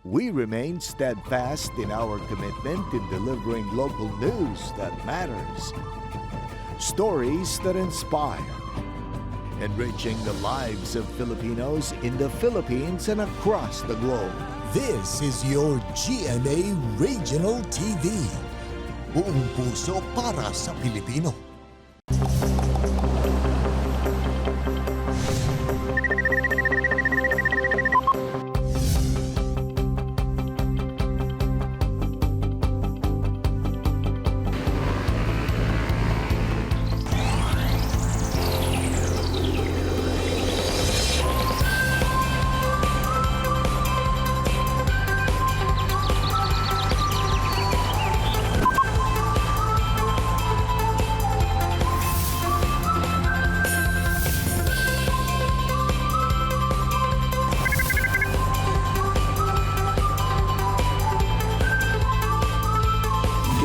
We remain steadfast in our commitment in delivering local news that matters, stories that inspire, enriching the lives of Filipinos in the Philippines and across the globe. This is your GMA Regional TV. Buong puso para sa Pilipino.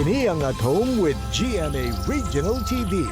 Kini ang At Home with GMA Regional TV.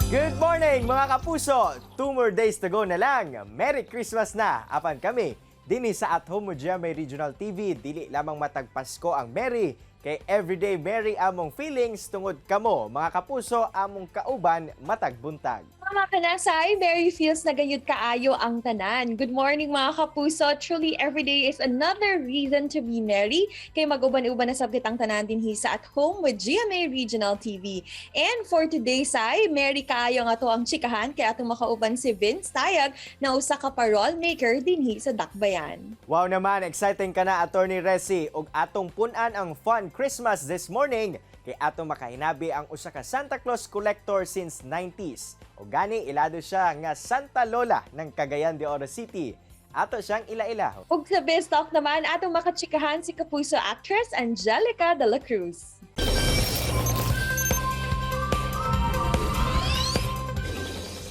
Good morning, mga kapuso! 2 more days to go na lang. Merry Christmas na! Apan kami dinhi sa At Home with GMA Regional TV, dili lamang matag Pasko ang Merry, kay everyday Merry among feelings tungod kamo, mga kapuso, among kauban matag buntag. Mga kanasay, Merry feels na gayud kaayo ang tanan. Good morning, mga kapuso. Truly, every day is another reason to be merry. Kay mag-uban-uban na sab kitang tanan dinhi sa At Home with GMA Regional TV. And for today, say, merry kaayo nga atoang chikahan kay atong makauban si Vince Tayag na usa ka parol maker dinhi sa Dakbayan. Wow naman, exciting ka na, Attorney Resi, ug atong punan ang fun Christmas this morning kay atong makahinabi ang usa ka Santa Claus collector since 90s. O gani ilado siya nga Santa Lola ng Cagayan de Oro City. Ato siyang ila-ila. Ug sa Biz Talk naman, atong makachikahan si kapuso actress Angelica de la Cruz.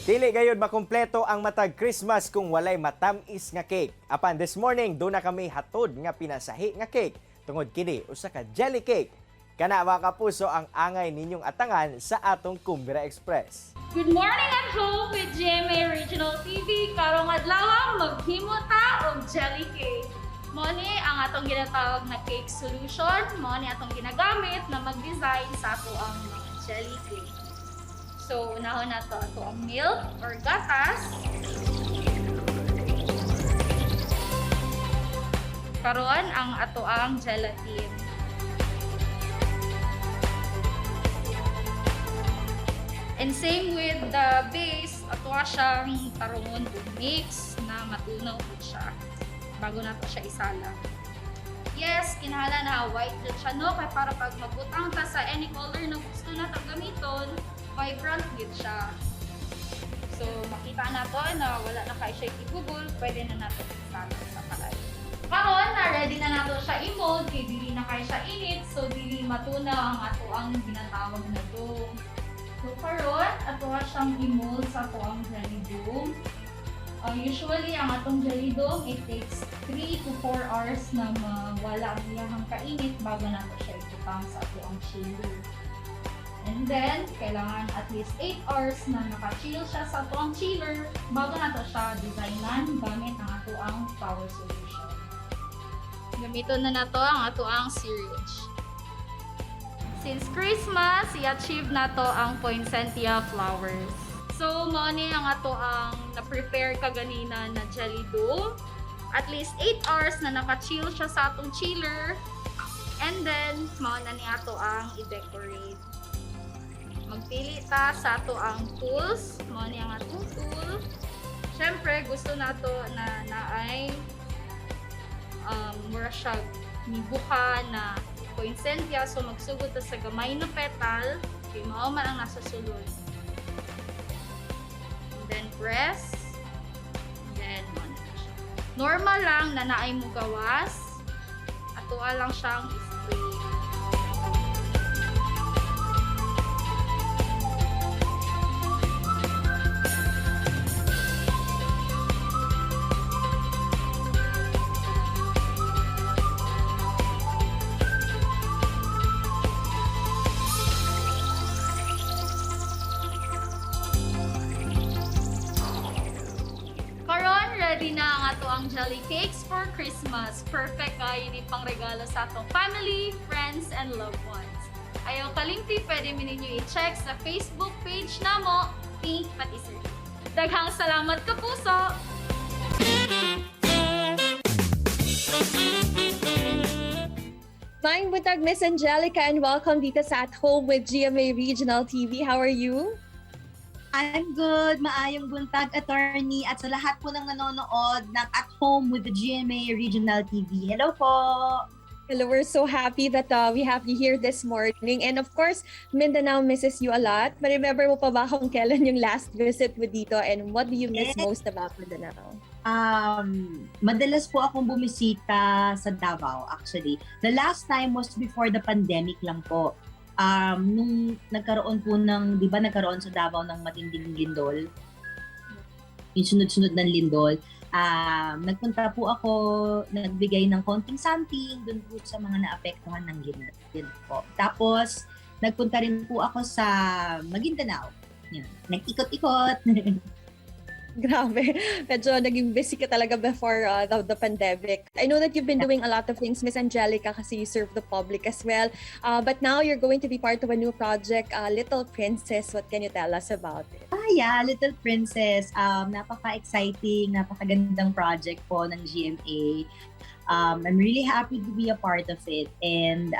Dili gayud makumpleto ang matag Christmas kung walay matamis nga cake. Apan this morning, duna kami hatod nga pinasahi nga cake. Tungod kini usa ka jelly cake. Kana, mga kapuso, ang angay ninyong atangan sa atong Kumbira Express. Good morning, At Home with GMA Regional TV. Karong adlaw, maghimo ta og jelly cake. Mao ni ang atong ginatawag na cake solution. Mao ni atong ginagamit na mag-design sa atoang mga jelly cake. So, unahon nato atoang milk or gatas. Karon ang atoang gelatin. And same with the base, atoa siyang tarungon ug mix na matunaw pud siya bago nato siya isala. Yes, kinahanglan na white jud siya, no, kay para pag magbutang ta sa any color na gusto nato gamiton, vibrant gid siya. So makita nato na wala na kay siya ibubol, pwede na nato isala sa kalay. Karon na ready na nato siya i-mold kay dili na kay siya init, so dili matunaw ang atoang ginatawag na dough. So karon atoa siyang i-mold sa atoang jelly dome. Usually, ang atong jelly dome, it takes 3 to 4 hours na mawala ang iyahang kainit bago nato siya ibutang sa atoang chiller. And then, kailangan at least 8 hours na naka-chill siya sa atoang chiller bago nato siya designan gamit ang atoang power solution. Gamiton na nato ang atoang syringe. Since Christmas, i-achieve nato ang poinsettia flowers. So, mao ni ang atoang na-prepare kaganina na jelly dough. At least 8 hours na naka-chill siya sa atong chiller. And then, mao na ni atoang i-decorate. Magpili ta sa atoang tools. Mao ni ang atong tool. Siyempre, gusto nato na naay mura siya nibuka na poinsettia. So, magsugod ta sa gamay na petal. Kay mao man ang nasa sulod. And then, press. And then, mao na siya. Normal lang na naay mo gawas. Atoa lang siyang i-spray. Karon, ready na ang atoang jelly cakes for Christmas. Perfect kaayo ni pang regalo sa atong family, friends, and loved ones. Ayaw kalimti, pwede mi ninyo i-check sa Facebook page namo, Pink Patisserie. Daghang salamat, kapuso! Maayong buntag, Miss Angelica, and welcome dito sa At Home with GMA Regional TV. How are you? I'm good. Maayong buntag, attorney, at sa lahat po ng nanonood ng At Home with the GMA Regional TV. Hello po! Hello, we're so happy that we have you here this morning. And of course, Mindanao misses you a lot. Ma-remember mo pa ba kung kailan yung last visit mo dito and what do you miss most about Mindanao? Madalas po akong bumisita sa Davao, actually. The last time was before the pandemic lang po. Nung nagkaroon po ng, di ba nagkaroon sa Davao ng matinding lindol? Yung sunod-sunod ng lindol. Nagpunta po ako, nagbigay ng konting something dun po sa mga naapektuhan ng lindol. Yun po. Tapos, nagpunta rin po ako sa Maguindanao. Yun. Nag-ikot-ikot. Grabe. Medyo naging busy ka talaga before the pandemic. I know that you've been doing a lot of things, Miss Angelica, kasi you serve the public as well. But now you're going to be part of a new project, Little Princess. What can you tell us about it? Ah, yeah, Little Princess. Napaka-exciting, napakagandang project po ng GMA. I'm really happy to be a part of it. And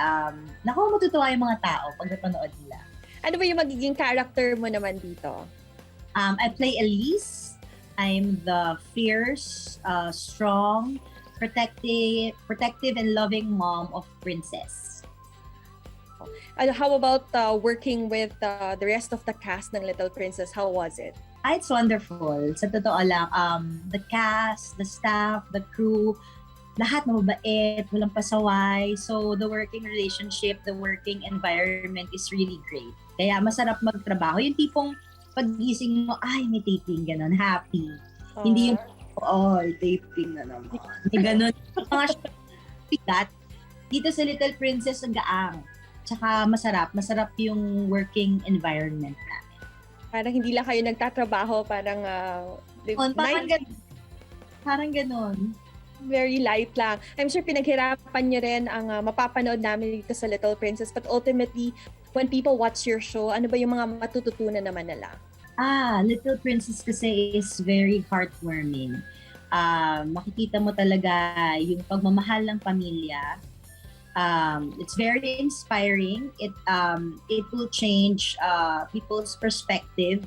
naku, matutuwa yung mga tao pag napanood nila. Ano ba yung magiging character mo naman dito? I play Elise. I'm the fierce, strong, protective and loving mom of Princess. How about working with the rest of the cast ng Little Princess? How was it? Ah, it's wonderful. Sa totoo lang, the cast, the staff, the crew, lahat mababait, walang pasaway. So, the working relationship, the working environment is really great. Kaya masarap magtrabaho. Yung tipong paggising mo, "Ay, may taping," ganun, happy. Hindi yung, "Oh, taping na naman." May ganun. Mga bigat. Dito sa Little Princess, ang gaang. Tsaka masarap. Masarap yung working environment namin. Parang hindi lang kayo nagtatrabaho, parang On, parang, night, parang ganun. Very light lang. I'm sure pinaghirapan niyo rin ang mapapanood namin dito sa Little Princess. But ultimately, when people watch your show, ano ba yung mga matututunan naman nila? Ah, Little Princess kasi is very heartwarming. Makikita mo talaga yung pagmamahal ng pamilya. It's very inspiring. It will change people's perspective.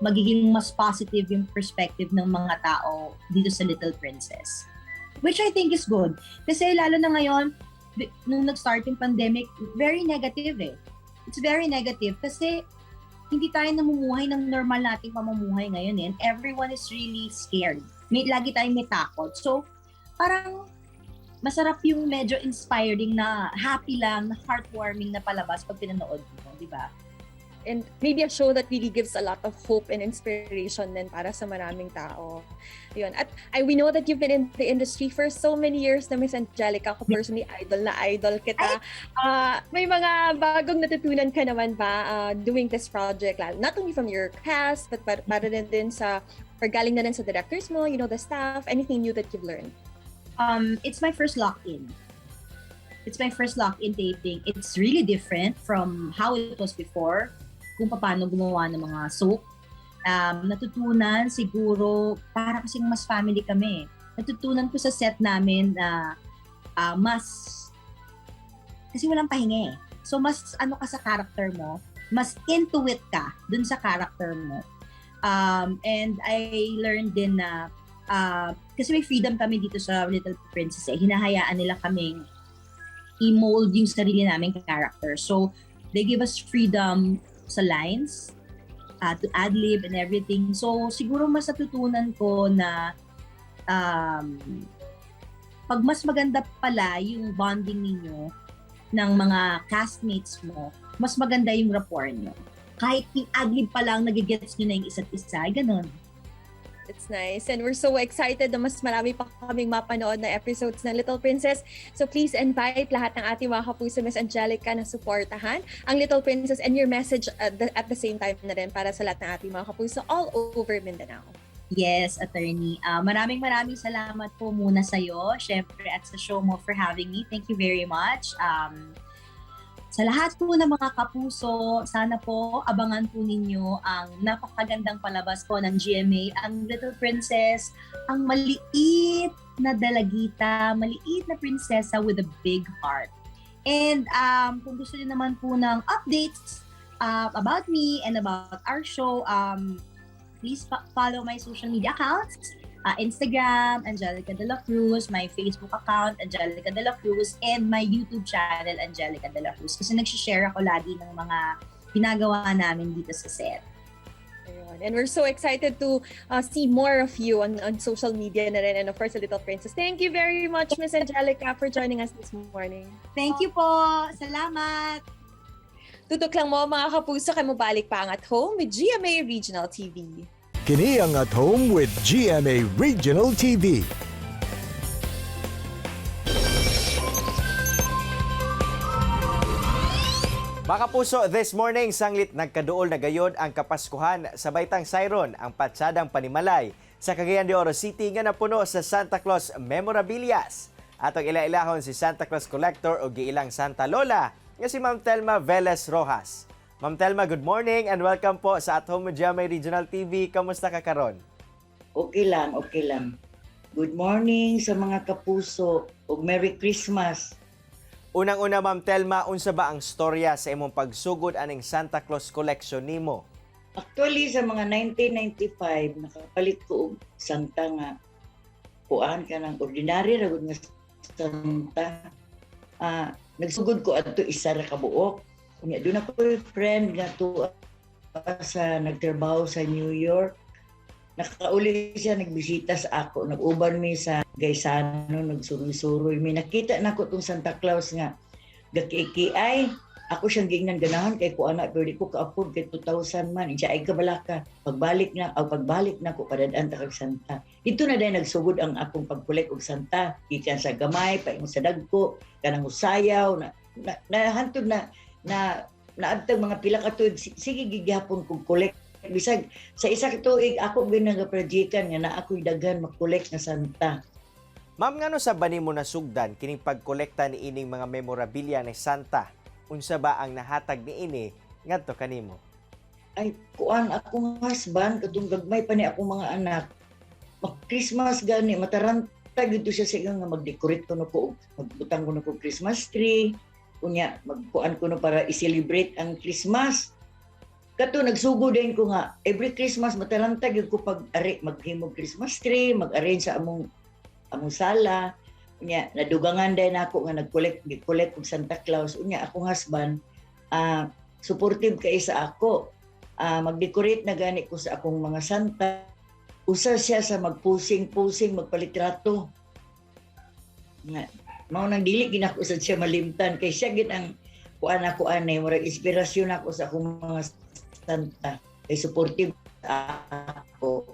Magiging mas positive yung perspective ng mga tao dito sa Little Princess. Which I think is good. Kasi lalo na ngayon, nung nag-start yung pandemic, very negative eh. It's very negative kasi hindi tayo namumuhay ng normal nating pamumuhay ngayon eh. And everyone is really scared. Lagi tayong may takot. So, parang masarap yung medyo inspiring na happy lang, na heartwarming na palabas pag pinanood mo, di ba? And maybe a show that really gives a lot of hope and inspiration din para sa maraming tao. Yun. At we know that you've been in the industry for so many years na, Miss Angelica. Ako personally, idol na idol kita. May mga bagong natutunan ka naman ba doing this project? Not only from your cast, but para rin din sa, or galing na rin sa directors mo, the staff, anything new that you've learned? It's my first lock-in. It's my first lock-in taping. It's really different from how it was before, kung paano gumawa ng mga soap. Natutunan siguro, para kasing mas family kami. Natutunan ko sa set namin na mas, kasi walang pahinga eh. So mas ano ka sa character mo, mas into it ka dun sa character mo. And I learned din na kasi may freedom kami dito sa Little Princess eh. Hinahayaan nila kaming i-mold yung sarili naming character. So, they give us freedom sa lines, to ad-lib and everything. So, siguro mas natutunan ko na pag mas maganda pala yung bonding ninyo ng mga castmates mo, mas maganda yung rapport nyo. Kahit yung ad-lib pa lang, nagigets nyo na yung isa't isa, ganun. It's nice. And we're so excited na mas marami pa kaming mapanood na episodes ng Little Princess. So please invite lahat ng ating mga kapuso, Miss Angelica, na suportahan ang Little Princess and your message at the same time na rin para sa lahat ng ating mga kapuso all over Mindanao. Yes, Attorney. Maraming maraming salamat po muna sa iyo, syempre, at sa show mo for having me. Thank you very much. Sa lahat po ng mga kapuso, sana po abangan po ninyo ang napakagandang palabas po ng GMA, ang Little Princess, ang maliit na dalagita, maliit na prinsesa with a big heart. And kung gusto niyo naman po ng updates about me and about our show, please follow my social media accounts. Instagram, Angelica De La Cruz, my Facebook account, Angelica De La Cruz, and my YouTube channel, Angelica De La Cruz. Kasi nagsishare ako lagi ng mga ginagawa namin dito sa set. Ayun. And we're so excited to see more of you on social media na rin and, of course, the Little Princess. Thank you very much, Miss Angelica, for joining us this morning. Thank you po! Salamat! Tutok lang mo, mga kapuso, kay mobalik pa ang At Home with GMA Regional TV. Kini ang At Home with GMA Regional TV. Mga kapuso, this morning, sanglit nagkaduol na gayod ang Kapaskuhan sa Baitang Sayron, ang patsadang panimalay sa Cagayan de Oro City nga napuno sa Santa Claus memorabilias. Atong ila-ilahon si Santa Claus collector o giilang Santa Lola nga si Ma'am Telma Velez Rojas. Ma'am Telma, good morning and welcome po sa At Home with GMA Regional TV. Kamusta ka karon? Okay lang, okay lang. Good morning sa mga kapuso ug Merry Christmas. Unang-una, Ma'am Telma, unsa ba ang storya sa imong pagsugod aning Santa Claus collection nimo? Actually, sa mga 1995, nakapalit ko og Santa nga kuan ka ng ordinary ra gud nga Santa. Nagsugod ko adto isa ra ka buok. Unya duna ko friend nga tuwa sa nagtrabaho sa New York. Nakauli siya, nagbisita sa ako. Nag-uban mi sa Gaisano, nagsuroy-suroy mi. Nakita nako tong Santa Claus nga gakikiay. Ako siyang giingnan, ganahan kay ko ana, pero di ko ka-afford kay 2,000 man. Siya ay kabalaka. Pagbalik na ko, padad-an ta kag Santa. Dito na dahil nagsugod ang akong pag-collect og Santa. Gikan sa gamay, paingon sa dagko, kanang usayaw, na, na, hantod na na naadtag mga pila ka tuig, sige gigihapon kog collect. Bisag sa isa ka tuig ako gyud nagaprojectan nga naa ako'y daghan ma-collect nga Santa. Ma'am, ngano sa ba nimo nasugdan kining pagkolekta ni ining mga memorabilia ni Santa? Unsa ba ang nahatag niini ngadto kanimo? Ay, kuan, akong husband katong gagmay pa ni akong mga anak, mag Christmas gani mataranta gid siya sa nga mag-decorate kuno ko, magbutang kuno ko Christmas tree, unya magkuan kuno para i-celebrate ang Christmas. Kato nagsugod din ko nga every Christmas mataranta gyud ko pag ari maghimo Christmas tree, mag-arrange sa among sala. Unya nadugangan din ako nga nag-collect, gi-collect og Santa Claus. Unya akong husband, supportive kay sa ako. Mag-decorate na gani ko sa akong mga Santa. Usa siya sa magpusing-pusing, magpalitrato. Nga, mao nang dili ginako sad siya malimtan kay siya gid ang kuan ako anay, murag inspirasyon ako sa akong mga Santa kay supportive ako.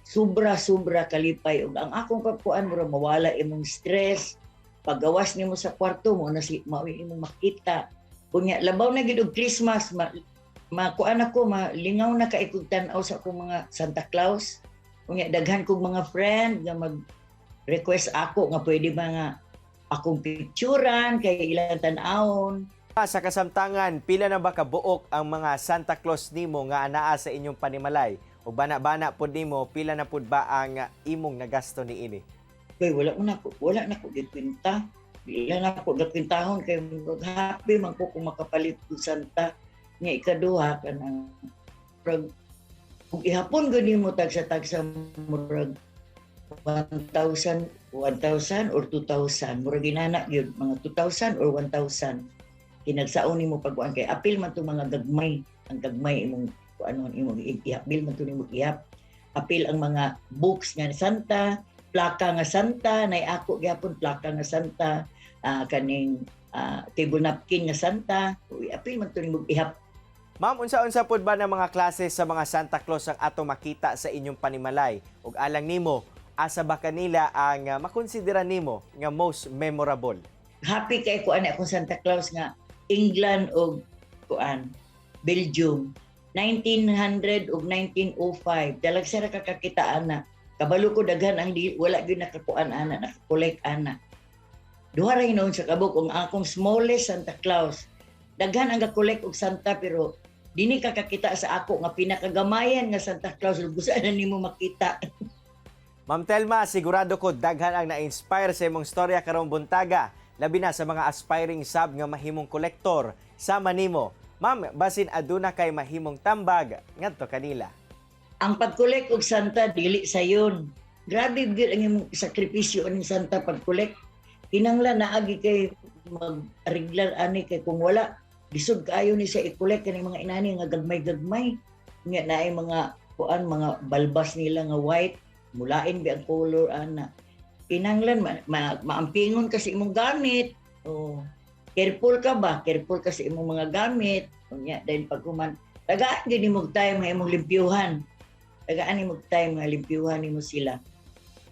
Sobra sobra kalipay ug ang akong pagkuan, murag mawala imong stress paggawas nimo sa kwarto mo na si mao imong makita. Unya labaw na gid og Christmas, makuan ako, malingaw na kay kog tan-aw sa akong mga Santa Claus. Unya daghan kog mga friend nga mag request ako nga pwede ba nga akong picturean kay ilang tan-awon. Sa kasamtangan, pila na ba kabuok ang mga Santa Claus nimo nga anaa sa inyong panimalay? O bana-bana pod nimo, pila na pod ba ang imong nagasto niini? Kay wala na ko gikwenta. Wala na ko gakwentahon kay murag happy man ko kung makapalit og Santa. Nga ikaduha, kanang murag kung ihapon gani mo tagsa-tagsa, murag 1,000, 1,000 or 2,000, murag inana gyud, mga 2,000 or 1,000 kinagsaon nimo pagkuan kay apil man to mga gagmay, ang gagmay imong kuan, imong ihapil man to nimo ihap, apil ang mga books nga Santa, plaka nga Santa, nay ako gyapon plaka nga Santa, kaning table napkin nga Santa, apil man to nimo ihap. Ma'am, unsa-unsa pod ba ng mga klase sa mga Santa Claus ang ato makita sa inyong panimalay? Ug alang nimo, asa ba kanila ang makonsidera nimo nga most memorable? Happy kay ko ani akong Santa Claus nga England o kuan Belgium. 1900 ug 1905. Dalagsa ra ka kakita ana. Kabalo ko daghan ang di, wala gyud nakakuan ana, nakakolek ana. Duha ra hinuon sa kabuk ang akong smallest Santa Claus. Daghan ang gakolek og Santa, pero dini ka kakita sa ako nga pinakagamayan nga Santa Claus, lugusan na nimo makita. Ma'am Telma, sigurado ko daghan ang na-inspire sa imong storya karong buntaga, labi na sa mga aspiring sab nga mahimong kolektor sama nimo. Ma'am, basin aduna kay mahimong tambag ngadto kanila. Ang pagkolek og Santa dili sayon. Grabe gyud ang imong sakripisyo aning Santa pagkolek. Kinanglan naagi kay mag-ariglar ani, kay kung wala, lisod kaayo ni sa i-collect kaning mga inani nga gagmay-gagmay. Nga naay mga kuan, mga balbas nila nga white, mulain bi ang color ana. Kinanglan maampingon kasi imong gamit. Oh, careful ka ba? Careful ka sa imong mga gamit. Unya dahil pag human, tagaan gyud nimo time nga imong limpyuhan. Tagaan nimo time nga limpyuhan nimo sila.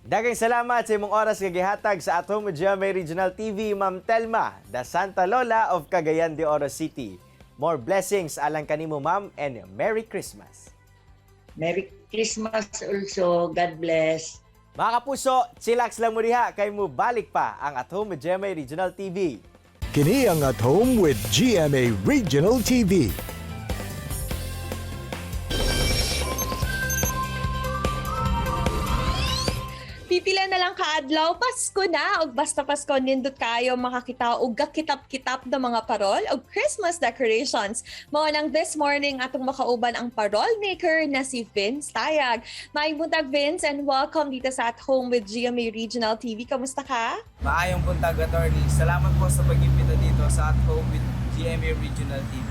Daghang salamat sa imong oras nga gihatag sa At Home with GMA Regional TV, Ma'am Telma, the Santa Lola of Cagayan de Oro City. More blessings alang kanimo, ma'am, and Merry Christmas. Merry Christmas also. God bless. Mga kapuso, chillax lang mo diha kay mo balik pa ang At Home with GMA Regional TV. Kini ang At Home with GMA Regional TV. Pipila na lang kaadlaw, Pasko na, ug basta Pasko nindot kayo makakita og gakitap-kitap na mga parol og Christmas decorations. Mao nang this morning atong makauban ang parol maker na si Vince Tayag. Maayong buntag, Vince, and welcome dito sa At Home with GMA Regional TV. Kamusta ka? Maayong buntag, attorney. Salamat po sa pag-imbita dito sa At Home with GMA Regional TV.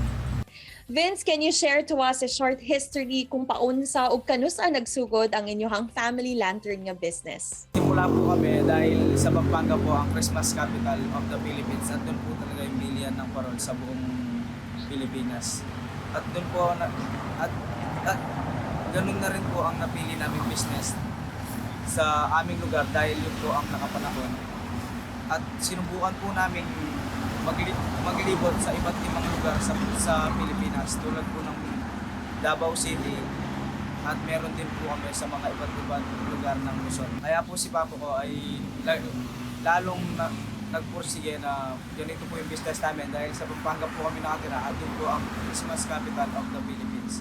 Vince, can you share to us a short history kung paunsa ug kanusa nagsugod ang inyong family lantern nga business? Simula po kami dahil sa Pampanga po ang Christmas capital of the Philippines at doon po talaga yung bilihan ng parol sa buong Pilipinas. At doon po na, at ganun na rin po ang napili naming business sa aming lugar dahil yun po ang nakapanahon. At sinubukan po namin maglibot sa iba't ibang lugar sa Pilipinas tulad po ng Davao City, at meron din po kami sa mga iba't ibang lugar ng Luzon. Kaya po si Papa ko ay lalong nagpursige na ganito po yung business namin dahil sa Pampanga po kami nakatira at doon po ang Christmas capital of the Philippines.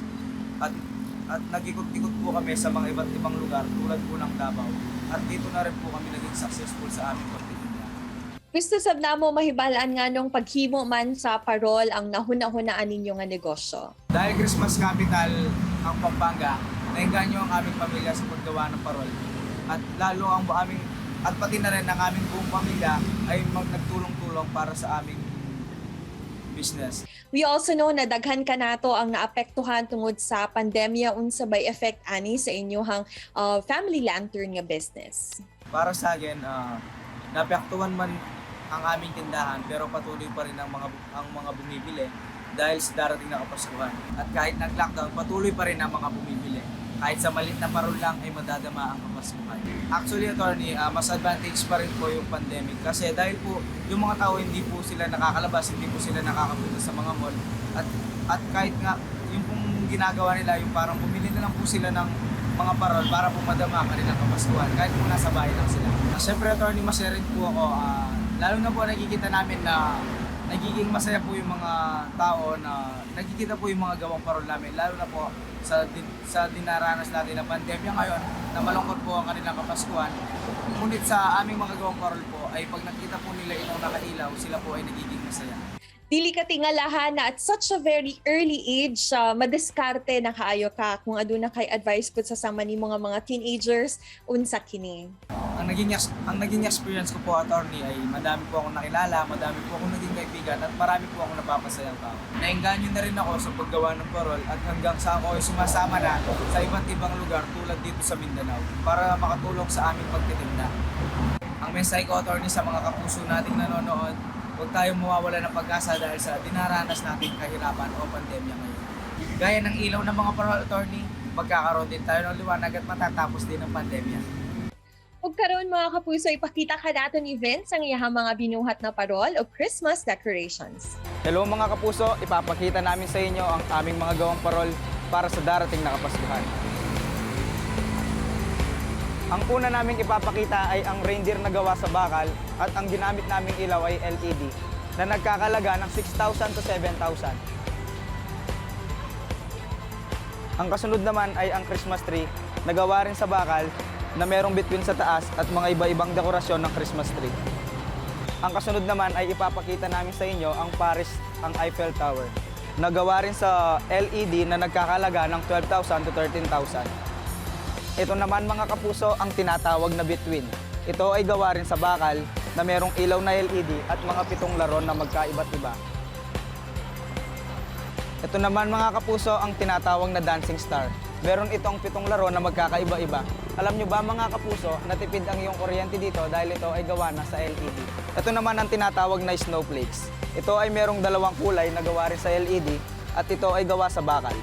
At nag-ikot-ikot po kami sa mga iba't ibang lugar tulad po ng Davao. At dito na rin po kami naging successful sa aming pagtitinda. Gusto sab namo mahibalaan nga nung paghimo man sa parol ang nahuna-hunaan ninyo nga negosyo. Dahil Christmas capital ang Pampanga, naengganyo ang aming pamilya sa paggawa ng parol. At lalo ang aming at pati na rin ang aming buong pamilya ay nagtulong-tulong para sa aming business. We also know na daghan kanato ang naapektuhan tungod sa pandemya. Unsa bay effect ani sa inyong family lantern nga business? Para sa akin, naapektuhan man ang aming tindahan pero patuloy pa rin ang mga bumibili dahil sa darating na Kapaskuhan. At kahit nag-lockdown, patuloy pa rin ang mga bumibili. Kahit sa maliit na parol lang ay madadama ang Kapaskuhan. Actually, attorney, mas advantage pa rin po yung pandemic kasi dahil po yung mga tao hindi po sila nakakalabas, hindi po sila nakakapunta sa mga mall. At kahit nga yung pong ginagawa nila, yung parang bumili na lang po sila ng mga parol para po madama ang kanilang Kapaskuhan kahit po nasa bahay lang sila. Siyempre, attorney, masaya rin po ako. Lalo na po nakikita namin na nagiging masaya po yung mga tao na nakikita po yung mga gawang parol namin. Lalo na po sa dinaranas natin na pandemya ngayon na malungkot po ang kanilang Kapaskuhan. Ngunit sa aming mga gawang parol po ay pag nakita po nila itong nakailaw, sila po ay nagiging masaya. Dili ka tingalahan na at such a very early age, madiskarte na kaayo ka. Kung aduna kay advice pud sa sama ni mga teenagers, unsa kini? Ang naging experience ko po, attorney, ay madami po akong nakilala, madami po akong naging kaibigan at marami po akong napapasayang tao. Naengganyo na rin ako sa paggawa ng parol at hanggang sa ako ay sumasama na sa iba't ibang lugar tulad dito sa Mindanao para makatulong sa aming pagtitinda. Ang mensahe ko, attorney, sa mga kapuso nating nanonood, huwag tayong mawawala ng pag-asa dahil sa dinaranas nating kahirapan o pandemya ngayon. Gaya ng ilaw ng mga parol, attorney, magkakaroon din tayo ng liwanag at matatapos din ang pandemya. Ug karon, mga kapuso, ipakita ka nato ni Vince ang iyahang mga binuhat na parol o Christmas decorations. Hello, mga kapuso, ipapakita namin sa inyo ang aming mga gawang parol. para sa darating na Kapaskuhan. Ang una naming ipapakita ay ang reindeer na gawa sa bakal at ang ginamit naming ilaw ay LED na nagkakalaga ng 6,000 to 7,000. Ang kasunod naman ay ang Christmas tree na gawa rin sa bakal na merong bituin sa taas at mga iba-ibang dekorasyon ng Christmas tree. Ang kasunod naman ay ipapakita namin sa inyo ang Paris, ang Eiffel Tower, na gawa rin sa LED na nagkakalaga ng 12,000 to 13,000. Ito naman, mga kapuso, ang tinatawag na bituin. Ito ay gawa rin sa bakal na merong ilaw na LED at mga pitong laron na magkaiba't iba. Ito naman, mga kapuso, ang tinatawag na dancing star. Meron itong pitong laro na magkakaiba-iba. Alam nyo ba, mga kapuso, natipid ang iyong kuryente dito dahil ito ay gawa na sa LED. Ito naman ang tinatawag na snowflakes. Ito ay merong dalawang kulay na gawa rin sa LED at ito ay gawa sa bakal.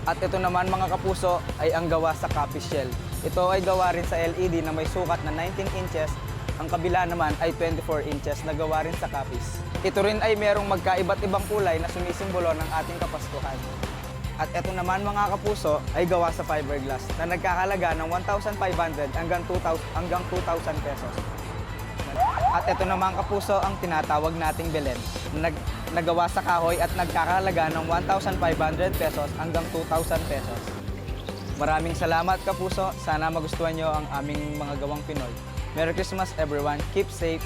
At ito naman, mga kapuso, ay ang gawa sa capiz shell. Ito ay gawa rin sa LED na may sukat na 19 inches. Ang kabila naman ay 24 inches na gawa rin sa capiz. Ito rin ay merong magkaiba't ibang kulay na sumisimbolo ng ating Kapaskuhan. At ito naman, mga kapuso, ay gawa sa fiberglass na nagkakalaga ng 1,500 hanggang 2,000 pesos. At ito naman, kapuso, ang tinatawag nating Belen na nagawa sa kahoy at nagkakalaga ng 1,500 pesos hanggang 2,000 pesos. Maraming salamat, kapuso. Sana magustuhan nyo ang aming mga gawang Pinoy. Merry Christmas, everyone. Keep safe.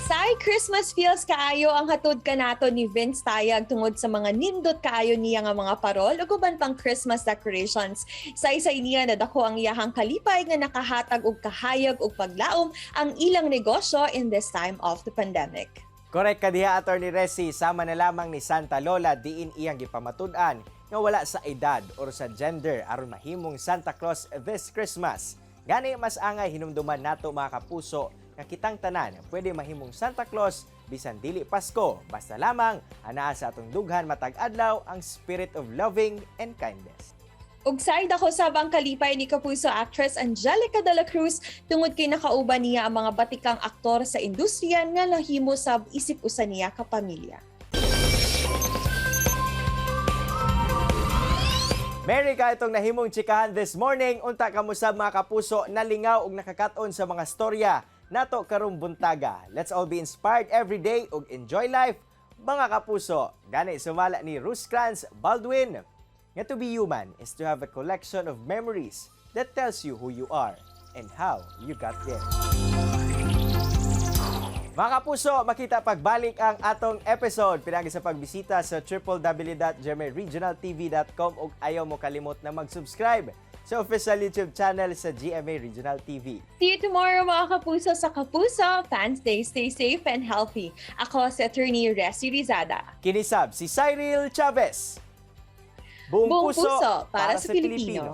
Say Christmas feels kaayo ang hatod kanato ni Vince Tayag tungod sa mga nindot kaayo niya nga mga parol ug uban pang Christmas decorations. Sa isa niya, nadako ang iyahang kalipay nga nakahatag og kahayag ug paglaom ang ilang negosyo in this time of the pandemic. Correct ka diha, Attorney Resi, sama na lamang ni Santa Lola diin iyang gipamatud-an nga wala sa edad or sa gender aron mahimong Santa Claus this Christmas. Gani mas angay hinumduman nato, mga kapuso, nga kitang tanan pwede mahimong Santa Claus bisan dili Pasko, basta lamang anaa sa atong dughan matag adlaw ang spirit of loving and kindness. Ug side ako sab ang kalipay ni kapuso actress Angelica de la Cruz tungod kay nakauban niya ang mga batikang aktor sa industriya nga nahimo sab isip usa niya ka pamilya. Merry ka itong nahimong chikahan this morning. Unta kamo sab, mga kapuso, nalingaw og nakakaton sa mga storya nato karong buntaga. Let's all be inspired every day ug enjoy life, mga kapuso. Gani sumala ni Rosecrans Baldwin nga to be human is to have a collection of memories that tells you who you are and how you got there. Mga kapuso, makita pagbalik ang atong episode. Pinagi sa pagbisita sa www.gmaregionaltv.com ug ayaw mo kalimot na mag-subscribe sa official YouTube channel sa GMA Regional TV. See you tomorrow, mga kapuso, sa Kapuso Fans Day. Stay safe and healthy. Ako si Attorney Resi Rizada. Kini sab si Cyril Chavez. Buong puso para sa Pilipino.